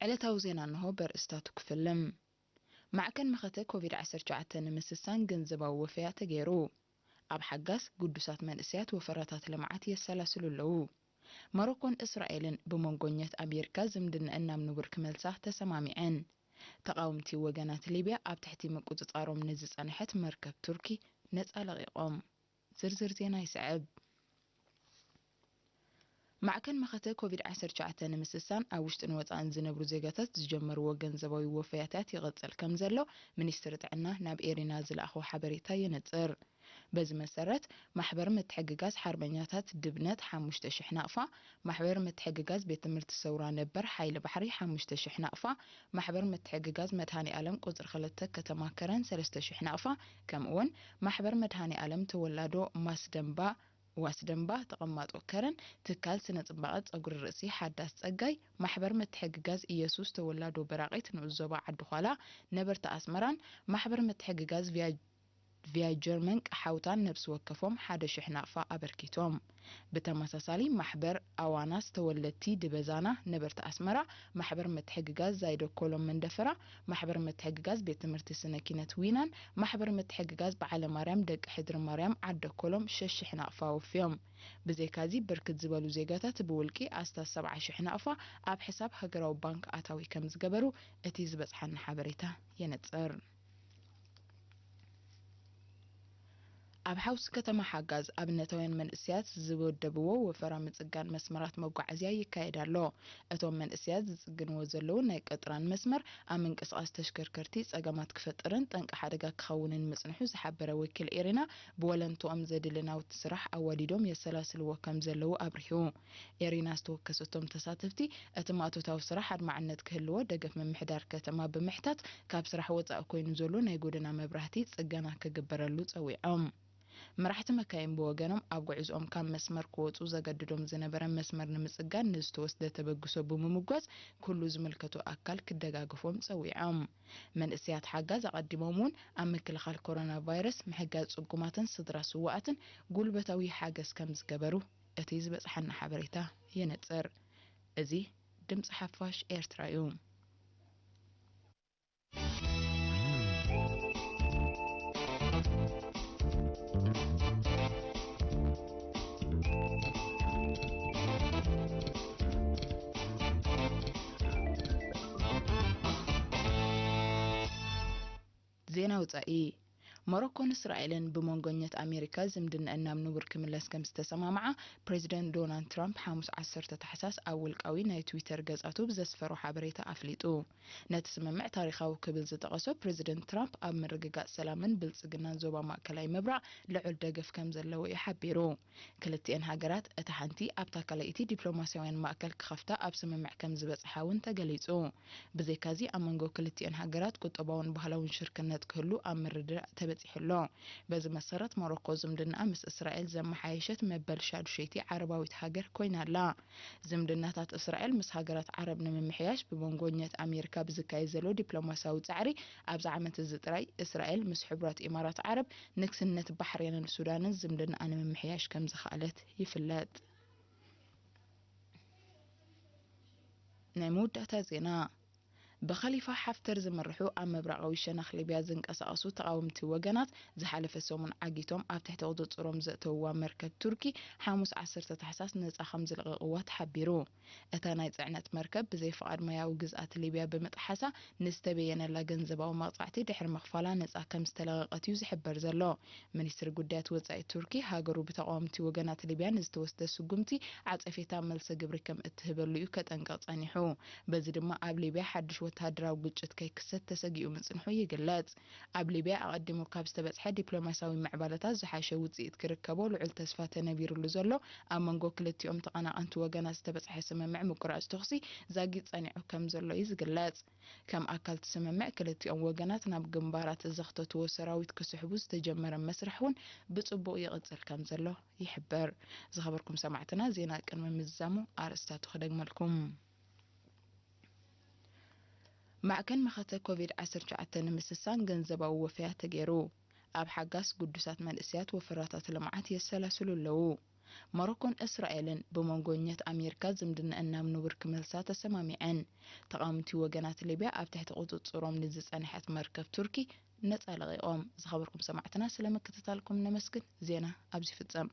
ዕለታዊ ዜና እንሆ በርእስታቱ ክፍልም። ማዕከን መኸተ ኮቪድ ዓሰርተ ትሽዓተ ንምስሳን ገንዘባዊ ወፈያ ተገይሩ። ኣብ ሓጋዝ ግዱሳት መንእሰያት ወፈራታት ልምዓት የሰላስሉ ኣለዉ። ሞሮኮን እስራኤልን ብመንጎኘት ኣሜሪካ ዝምድነአን ናብ ንቡር ክመልሳ ተሰማሚዐን። ተቓወምቲ ወገናት ሊብያ ኣብ ትሕቲ ምቁጽጻሮም ንዝጸንሐት መርከብ ቱርኪ ነጻ ለቒቖም። ዝርዝር ዜና ይስዕብ። ማዕከን መኸተ ኮቪድ ዓሰርተ ትሽዓተ ንምስሳን ኣብ ውሽጥን ወጻእን ዝነብሩ ዜጋታት ዝጀመርዎ ገንዘባዊ ወፈያታት ይቕጽል ከም ዘሎ ሚኒስትሪ ጥዕና ናብ ኤሪና ዝለኣኾ ሓበሬታ የነጽር። በዚ መሰረት፣ ማሕበር ምትሕግጋዝ ሓርበኛታት ድብነት ሓሙሽተ ሽሕ ናቕፋ፣ ማሕበር ምትሕግጋዝ ቤት ትምህርቲ ሰውራ ነበር ሓይሊ ባሕሪ ሓሙሽተ ሽሕ ናቕፋ፣ ማሕበር ምትሕግጋዝ መድሃኔ ኣለም ቁጽሪ ክልተ ከተማ ከረን ሰለስተ ሽሕ ናቕፋ፣ ከምኡውን ማሕበር መድሃኔ ኣለም ተወላዶ ማስደንባ ዋስደንባ ተቐማጦ ከረን፣ ትካል ስነ ጽባቐ ጸጉሪ ርእሲ ሓዳስ ጸጋይ፣ ማሕበር ምትሕግጋዝ ኢየሱስ ተወላዶ በራቒት ንኡስ ዞባ ዓዲ ዃላ ነበርቲ ኣስመራን ማሕበር ምትሕግጋዝ ቪያ ቪያ ጀርመን ቀሓውታን ነብሲ ወከፎም ሓደ ሽሕ ናቕፋ ኣበርኪቶም። ብተመሳሳሊ ማሕበር ኣዋናስ ተወለድቲ ድበዛና ነበርቲ ኣስመራ፣ ማሕበር ምትሕግጋዝ ዛይዶ ኮሎም መንደፈራ፣ ማሕበር ምትሕግጋዝ ቤት ትምህርቲ ስነ ኪነት ዊናን ማሕበር ምትሕግጋዝ በዓለ ማርያም ደቂ ሕድሪ ማርያም ዓደ ኮሎም ሸሽ ሽሕ ናቕፋ ኣወፍዮም። ብዘይካዚ ብርክት ዝበሉ ዜጋታት ብውልቂ ኣስታት ሰብዓ ሽሕ ናቕፋ ኣብ ሕሳብ ሃገራዊ ባንክ ኣታዊ ከም ዝገበሩ እቲ ዝበጽሓና ሓበሬታ የነጽር። ኣብ ሓውሲ ከተማ ሓጋዝ ኣብነታውያን መንእሰያት ዝወደብዎ ወፈራ ምጽጋን መስመራት መጓዓዝያ ይካየድ ኣሎ። እቶም መንእሰያት ዝጽግንዎ ዘለዉ ናይ ቀጥራን መስመር ኣብ ምንቅስቓስ ተሽከርከርቲ ጸገማት ክፈጥርን ጠንቂ ሓደጋ ክኸውንን ምጽንሑ ዝሓበረ ወኪል ኤሪና፣ ብወለንትኦም ዘድሊ ናውቲ ስራሕ ኣዋዲዶም የሰላስልዎ ከም ዘለዉ ኣብሪሁ። ኤሪና ዝተወከሰቶም ተሳተፍቲ፣ እቲ ማእቶታዊ ስራሕ ኣድማዕነት ክህልዎ ደገፍ ምምሕዳር ከተማ ብምሕታት፣ ካብ ስራሕ ወጻኢ ኮይኑ ዘሎ ናይ ጎደና መብራህቲ ጽገና ክግበረሉ ጸዊዖም። መራሕቲ መካይን ብወገኖም፣ ኣብ ጉዕዝኦም ካብ መስመር ክወጹ ዘገድዶም ዝነበረ መስመር ንምጽጋን ንዝተወስደ ተበግሶ ብምምጓዝ፣ ኩሉ ዝምልከቶ ኣካል ክደጋገፎም ጸዊዖም። መንእሰያት ሓጋዝ ኣቐዲሞም እውን ኣብ ምክልኻል ኮሮና ቫይረስ፣ ምሕጋዝ ጽጉማትን ስድራ ስዉኣትን ጉልበታዊ ሓገዝ ከም ዝገበሩ እቲ ዝበጽሓና ሓበሬታ የነጽር። እዚ ድምጺ ሓፋሽ ኤርትራ እዩ። ዜና ወጻኢ። ሞሮኮን እስራኤልን ብመንጎኘት ኣሜሪካ ዝምድነአን ናብ ንቡር ክምለስ ከም ዝተሰማምዓ ፕሬዚደንት ዶናልድ ትራምፕ ሓሙስ ዓሰርተ ታሕሳስ ኣብ ውልቃዊ ናይ ትዊተር ገጻቱ ብዘስፈሮ ሓበሬታ ኣፍሊጡ። ነቲ ስምምዕ ታሪኻዊ ክብል ዝጠቐሶ ፕሬዚደንት ትራምፕ፣ ኣብ ምርግጋጽ ሰላምን ብልጽግናን ዞባ ማእከላይ ምብራቕ ልዑል ደገፍ ከም ዘለዎ እዩ ሓቢሩ። ክልቲኤን ሃገራት፣ እታ ሓንቲ ኣብታ ካልኣይቲ ዲፕሎማስያውያን ማእከል ክኸፍታ ኣብ ስምምዕ ከም ዝበጽሓ እውን ተገሊጹ። ብዘይካዚ፣ ኣብ መንጎ ክልቲኤን ሃገራት ቁጠባውን ባህላውን ሽርክነት ክህሉ ኣብ ምርድዳእ ተበጺሑ ኣሎ። በዚ መሰረት፣ ሞሮኮ ዝምድናኣ ምስ እስራኤል ዘመሓየሸት መበል ሻዱሸይቲ ዓረባዊት ሃገር ኮይና ኣላ። ዝምድናታት እስራኤል ምስ ሃገራት ዓረብ ንምምሕያሽ ብመንጎኘት ኣሜሪካ ብዝካየድ ዘሎ ዲፕሎማስያዊ ጻዕሪ፣ ኣብዚ ዓመት እዚ ጥራይ እስራኤል ምስ ሕቡራት ኢማራት ዓረብ፣ ንግስነት ባሕሬንን ሱዳንን ዝምድናኣ ንምምሕያሽ ከም ዝኸኣለት ይፍለጥ። ናይ መወዳእታ ዜና። ብኸሊፋ ሓፍተር ዝምርሑ ኣብ ምብራቓዊ ሸነኽ ሊብያ ዝንቀሳቐሱ ተቓወምቲ ወገናት፣ ዝሓለፈ ሰሙን ዓጊቶም ኣብ ትሕቲ ቁጽጽሮም ዘእተውዋ መርከብ ቱርኪ፣ ሓሙስ ዓሰርተ ታሕሳስ ነጻ ከም ዝለቐቕዋ ተሓቢሩ። እታ ናይ ጽዕነት መርከብ፣ ብዘይ ፍቓድ ማያዊ ግዝኣት ሊብያ ብምጥሓሳ፣ ንዝተበየነላ ገንዘባዊ መቕጻዕቲ ድሕሪ ምኽፋላ ነጻ ከም ዝተለቐቐት እዩ ዝሕበር ዘሎ። ሚኒስትሪ ጉዳያት ወጻኢ ቱርኪ፣ ሃገሩ ብተቓወምቲ ወገናት ሊብያ ንዝተወስደ ስጉምቲ ዓጸፌታ መልሰ ግብሪ ከም እትህበሉ እዩ ከጠንቅቕ ጸኒሑ። በዚ ድማ ኣብ ሊብያ ሓድሽ ወተሃደራዊ ግጭት ከይክሰት ተሰጊኡ ምጽንሑ ይግለጽ። ኣብ ሊብያ ኣቐዲሙ ካብ ዝተበጽሐ ዲፕሎማስያዊ ምዕባለታት ዝሓሸ ውጽኢት ክርከቦ ልዑል ተስፋ ተነቢሩሉ ዘሎ፣ ኣብ መንጎ ክልቲኦም ተቐናቐንቲ ወገናት ዝተበጽሐ ስምምዕ ምቁራጽ ተኹሲ ዛጊት ጸኒዑ ከም ዘሎ እዩ ዝግለጽ። ከም ኣካል እቲ ስምምዕ፣ ክልቲኦም ወገናት ናብ ግንባራት ዘኽተትዎ ሰራዊት ክስሕቡ ዝተጀመረ መስርሕ እውን ብጽቡቕ ይቕጽል ከም ዘሎ ይሕበር። ዝኸበርኩም ሰማዕትና፣ ዜና ቅድሚ ምዝዛሙ ኣርእስታቱ ክደግመልኩም። ማዕከን መኸተ ኮቪድ ዓሰርተ ትሽዓተ ንምስሳን ገንዘባዊ ወፈያ ተገይሩ። ኣብ ሓጋስ ግዱሳት መንእሰያት ወፈራታት ልምዓት የሰላስሉ ኣለዉ። ሞሮኮን እስራኤልን ብመንጎኛት ኣሜሪካ ዝምድናኣን ናብ ንቡር ክምልሳ ተሰማሚዐን። ተቓወምቲ ወገናት ሊብያ ኣብ ትሕቲ ቁጽጽሮም ንዝጸንሐት መርከብ ቱርኪ ነጻ ለቒቖም። ዝኸበርኩም ሰማዕትና፣ ስለ ምክትታልኩም ነመስግን። ዜና ኣብዚ ይፍጸም።